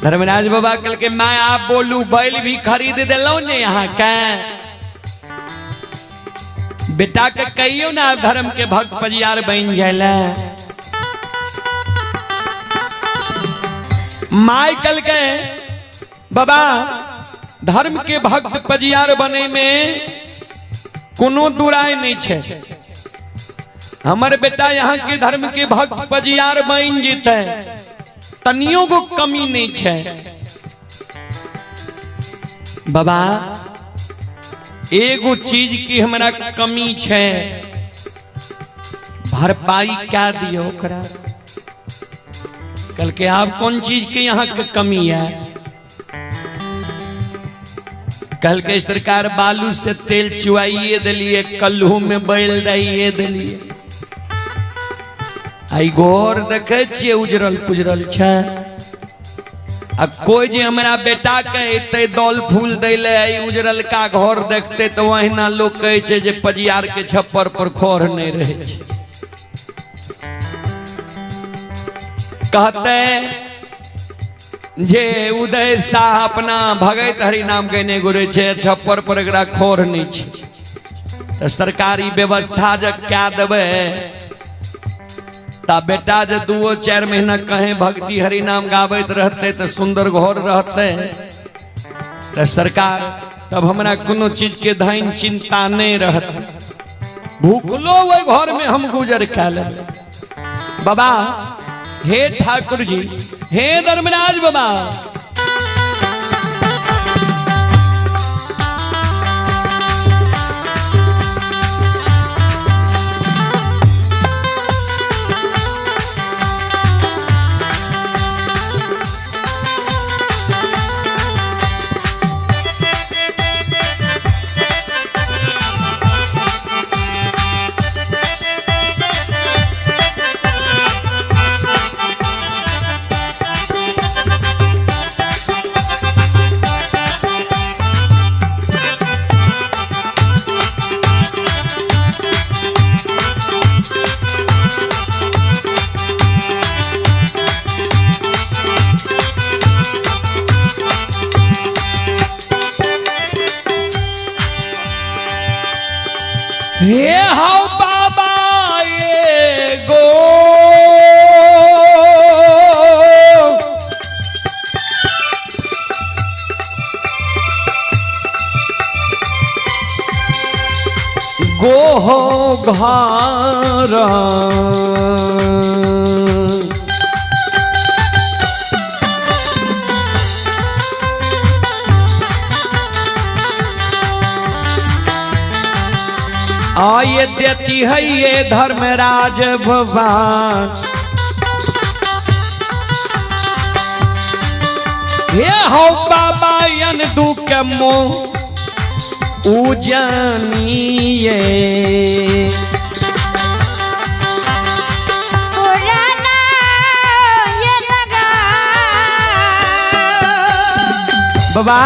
धर्मराज बाबा कहलकै माय आप बोलू, बैल भी खरीद देलहुँ ने यहाँ के। बेटा के कहियो ना धर्म के भक्त पजियार बन जाए। My कहलकै बाबा धर्म के भक्त पजियार बने में कोनो दुराय नहीं छे। हमर बेटा यहाँ के धर्म के भक्त पजियार बन जीते, तनियो को कमी नहीं छे। बाबा एगो चीज की हमरा कमी छे, भरपाई क्या दियो ओकरा। कल के आप कौन चीज के यहाँ के कमी है? कल के सरकार बालू से तेल चुआइए दिलिए, कल्हू में बैल दाइए दिलिए, आई गोर देखे छिए उजरल पुजरल छे। आ कोई जे हमरा बेटा के एते दौल फूल दैले, आई उजरल का घर देखते तो वहिना लोग कहे छे जे पजियार के छप्पर पर खोर नहीं रहे छे। कहते जे उदय शाह अपना भगत हरि नाम के नहीं गुरे छे, छप्पर पर एकरा खोर नहीं छे। तो सरकारी व्यवस्था जे क्या देबे ता बेटा जे 2 4 महीना कहे भक्ति हरि नाम गाबैत रहते तो सुंदर घर रहते। तो सरकार तब हमरा कोनो चीज के धन चिंता नहीं रहते, भूखलो वही घर में हम गुजर कर लेबै। बाबा हे ठाकुर जी, हे धर्मराज बाबा, हे हौ बाबा ये गो गो हो घर आये देती है ये धर्मराज भगवान। हे हो बाबा यन दुख मोह उजनिए, बाबा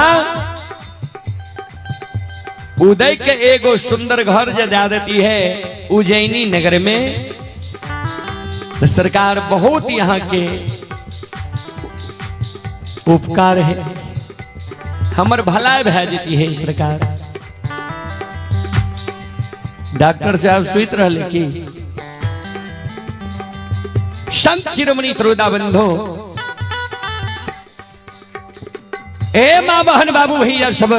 उदय के एगो सुंदर घर जजा देती है उज्जैनी नगर में। तो सरकार बहुत यहाँ के उपकार है, हमर भलाई भै जेती है सरकार। डॉक्टर साहब सुत रहले की संत शिरोमणि त्रोदा बंधो, ए माँ बहन बाबू भैया सब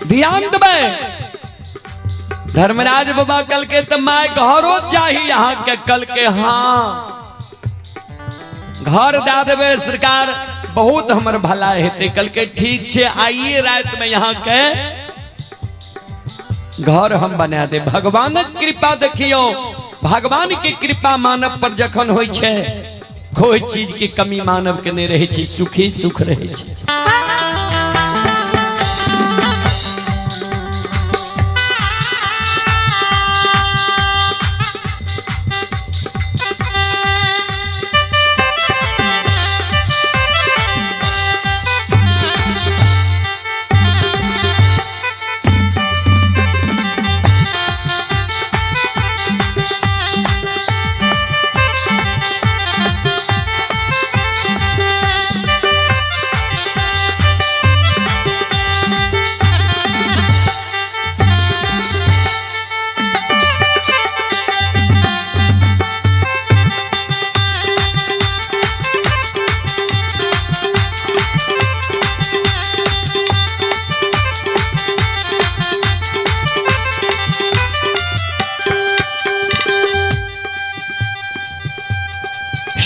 ध्यान देबै। धर्मराज बाबा कल के तो my घरो चाहिए यहाँ के। कल के हाँ घर दे देवे सरकार, बहुत हमर भला हेतै। कल के ठीक छे आइए रात में यहाँ के घर हम बना दे। भगवानक कृपा देखियो, भगवान के कृपा मानव पर जखन होइ छे कोई चीज के कमी मानव के नहीं रहे छे, सुखी सुख रहे छे।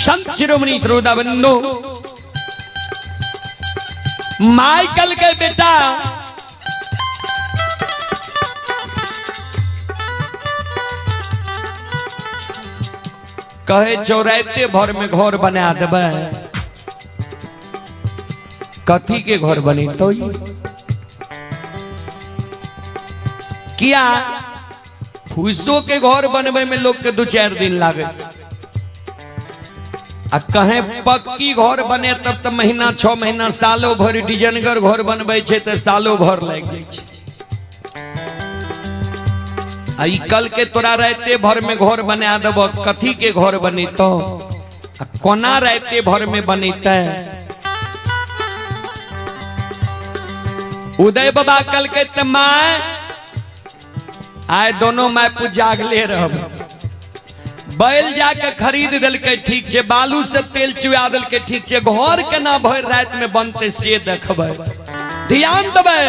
संत शिरोमणि श्रोता बंधु, माइकल के बेटा कहे चौराते भर में घर बना देबै। कथी के घर बनेतौ? किया फूसो के घर बनबे में लोग के 2-4 दिन लागे, आ कहे पक्की घर बने तब तो महीना 6 महीना सालो भर, डिजाइनगर घर बनबै छै तो सालो भर लागि जाइ छै। आ ई कल के तोरा राते भर में घर बना देब, कथी के घर बनेतौ आ कोना राते भर में बनेतै? उदय बाबा कल के त my आए दोनों my पुत जागले रहब। बैल जाके खरीद देलकै ठीक छै, बालू से तेल चुआ देलकै ठीक छै, घर केना भरि राति में बनतै से देखबै। ध्यान देबै।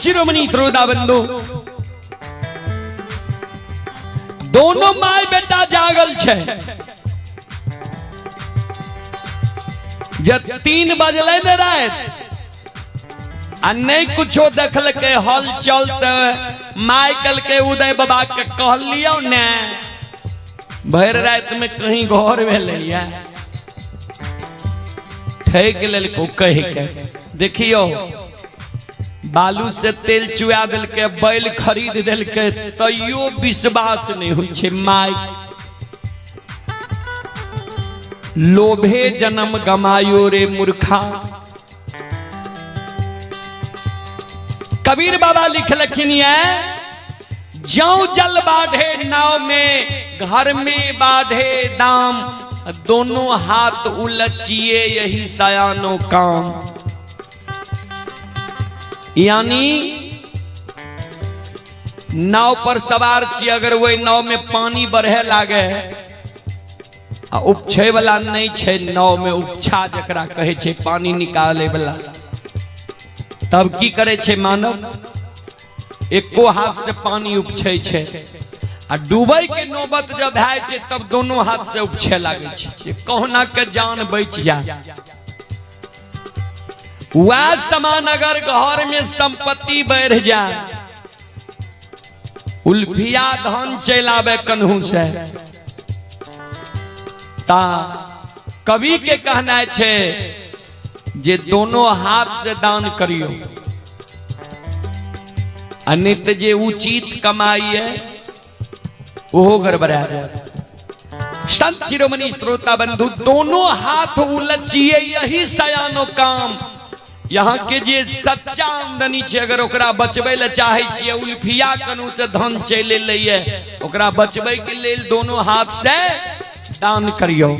शिरोमणि श्रोता बंधु, दोनों my बेटा जागल छै। जब 3 बजले ने रात आ नहीं कुछो देखलकै हलचल, त माइकल के उदय बाबा के कहलियौ ने भरि राति में कहीं घर भेलैया, ठकि लेलको कहि के। देखियौ बालू से तेल चुआ देलकै, बैल खरीद देलकै, तैयो विश्वास नहीं होइ छै। My लोभे जन्म गमायो रे मूर्खा। कबीर बाबा लिखलखिन ये, ज्यों जल बाढ़े नाव में, घर में बाढ़े दाम, दोनों हाथ उलचिए यही सयानो काम। यानी नाव पर सवार छी, अगर वही नाव में पानी बढ़े लागे आ उपछे वाला नहीं छै, नाव में उपछा जकरा कहै छै पानी निकाले वाला, तब की करे छै मानव? एको हाथ से पानी उपछे छै आ डूबै के नौबत जब भए छै तब दोनों हाथ से उपछे लागे छै, कहुना के जान बचि जाए। वह समान अगर घर में संपत्ति बढ़ जाए, उल्फिया धन चलावे कन्हू से, ता कवि के कहना छै जे दोनों हाथ से दान करियो, अनित जे उचित कमाई है वो गड़बड़ा जाए। संत शिरोमणि श्रोता बंधु, दोनों हाथ उलचिए यही सयानो काम। यहाँ के जे सच्चा आमदनी छै अगर ओकरा बचबै ले चाहे छियै, उल्फिया कनु से धन चलि एलैये, ओकरा बचबै के लेल दोनों हाथ से दान करियो।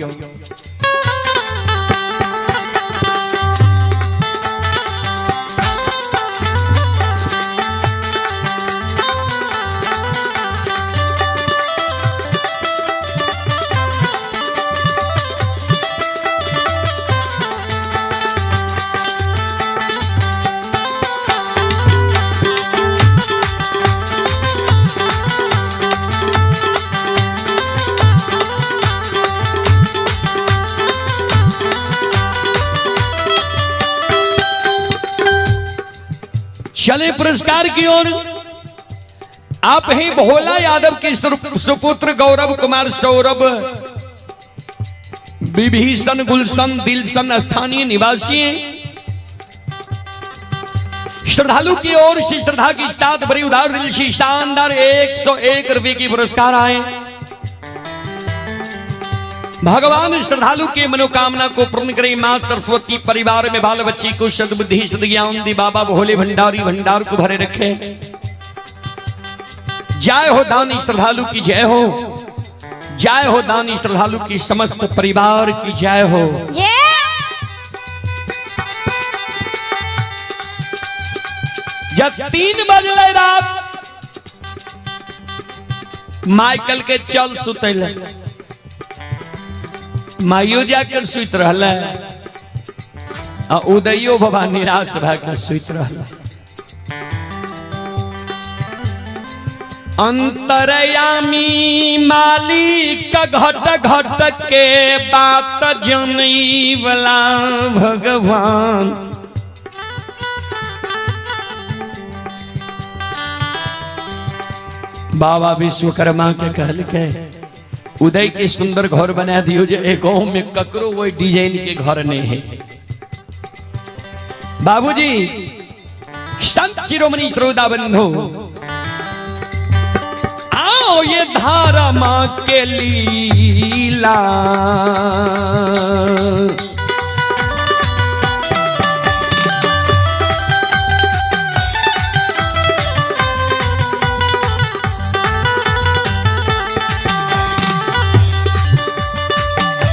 चले पुरस्कार की ओर। आप ही भोला यादव के सुपुत्र गौरव कुमार सौरभ विभीषण गुलशन दिलशन स्थानीय निवासी हैं। श्रद्धालु की ओर से श्रद्धा की साथ बड़ी उदार दिल से शानदार 101 रुपए की पुरस्कार आए। भगवान श्रद्धालु के मनोकामना को पूर्ण करे। मां सरस्वती परिवार में बाल बच्ची को सद्बुद्धि सद्ज्ञान दी। बाबा भोले भंडारी भंडार को भरे रखे। जय हो दानी श्रद्धालु की जय हो। जय हो दानी श्रद्धालु की समस्त परिवार की जय हो। जब 3 बजले रात माइकल के चल सुतल, माइयो जाकर सुत रहल आ उदयो बाबा निराश भऽ के सुत रहल। अंतरयामी मालिक घट घट के बात जनई वाला भगवान। बाबा विश्वकर्मा के कहलकै उदय के सुंदर घर बना दियो जे एक गांव में ककरो वही डिजाइन के घर नहीं है। बाबूजी संत शिरोमणि श्रोता बंधु आओ ये धारा मां के लीला।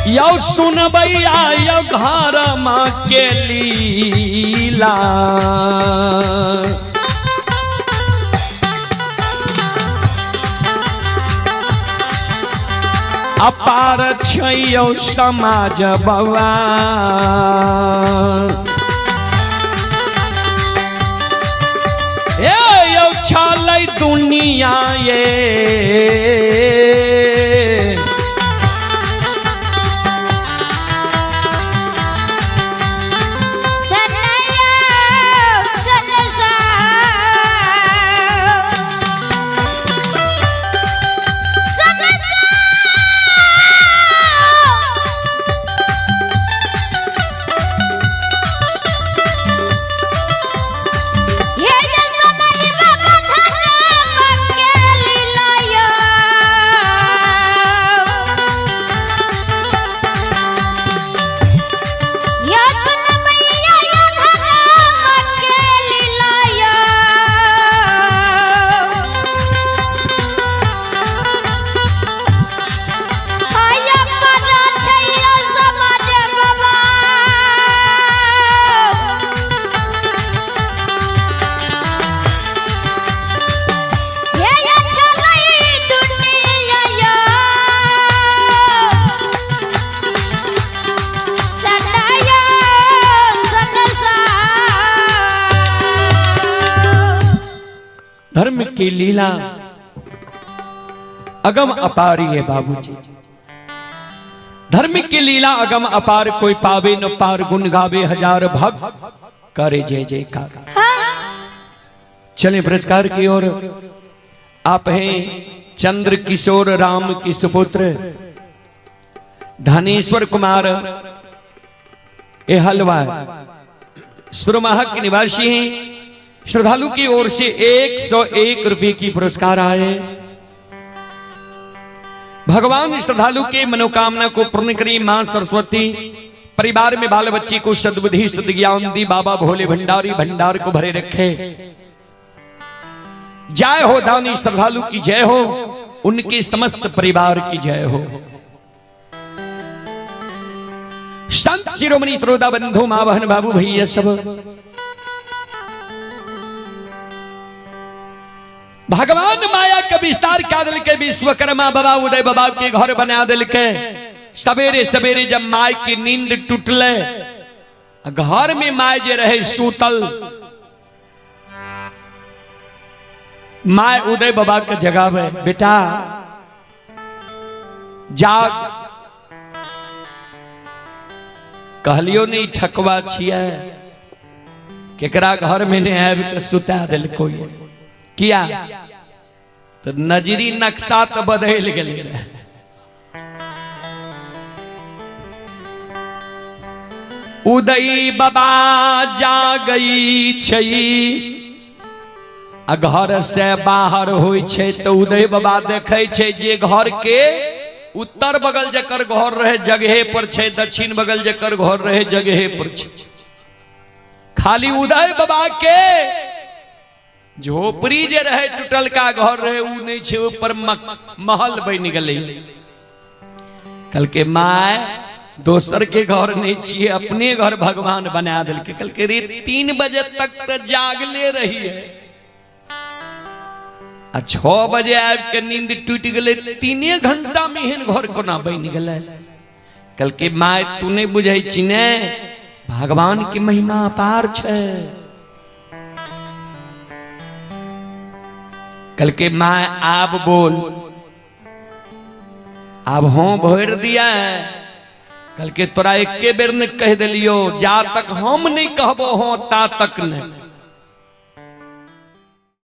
यौ सुनबैया यौ घर मां के लीला। अपार छै यौ समाज बउआ। ए यौ छलै दुनिया ये धर्म की लीला अगम अपारी है बाबूजी। धर्म की लीला अगम अपार, कोई पावे न पार, गुण गावे हजार भक्त करे जय जयकार। चलें पुरस्कार की ओर। आप हैं चंद्र किशोर राम की सुपुत्र धनेश्वर कुमार ए हलवा सुरमाह के निवासी हैं। श्रद्धालु की ओर से 101 रुपए की पुरस्कार आए। भगवान श्रद्धालु के मनोकामना को पूर्ण करी। मां सरस्वती परिवार में बाल बच्ची को सद्बुद्धि सद्ज्ञान दी। बाबा भोले भंडारी भंडार को भरे रखे। जय हो दानी श्रद्धालु की जय हो, उनके समस्त परिवार की जय हो। संत शिरोमणि श्रोता बंधु मां बहन बाबू भैया सब, भगवान माया के विस्तार क्या दिल के विश्वकर्मा बाबा उदय बाबा के घर बना दिल के। सवेरे सवेरे जब माय की नींद टूटले, घर में my जे रहे सूतल, my उदय बाबा के जगावे, बेटा जाग। कहलियो नहीं ठकवा छिए, केकरा घर में नहीं आबि के सुता दिल कोई किया तो नजरी नक्शा तो बदल गेलै। उदय बाबा जागै छै आ घर से बाहर होइ छै तऽ उदय बाबा देखै छै जे घर के उत्तर बगल जकर घर रहे जगहे पर छै, दक्षिण बगल जकर घर रहे जगहे पर छै। खाली उदय बाबा के झोपड़ी जे रहे, टूटलका घर रहे, उ नहि छै, ऊपर महल बनि गेलै। कहलकै my दोसर के घर नहीं छियै, अपने घर भगवान बना देलकै। कहलकै रे 3 बजे तक तऽ जागले रहिए आ 6 बजे आबि के नींद टूटि गेलै, 3 घंटा में एहन घर कोना बनि गेलै? कहलकै my तू नहीं बुझै छी ने, भगवान के महिमा अपार छै। कहलकै my आब बोल, आब हाँ भरि दिया है। कहलकै तोरा एके बेर ने कहि देलियो, जा तक हम नहीं कहबो हो ता तक ने।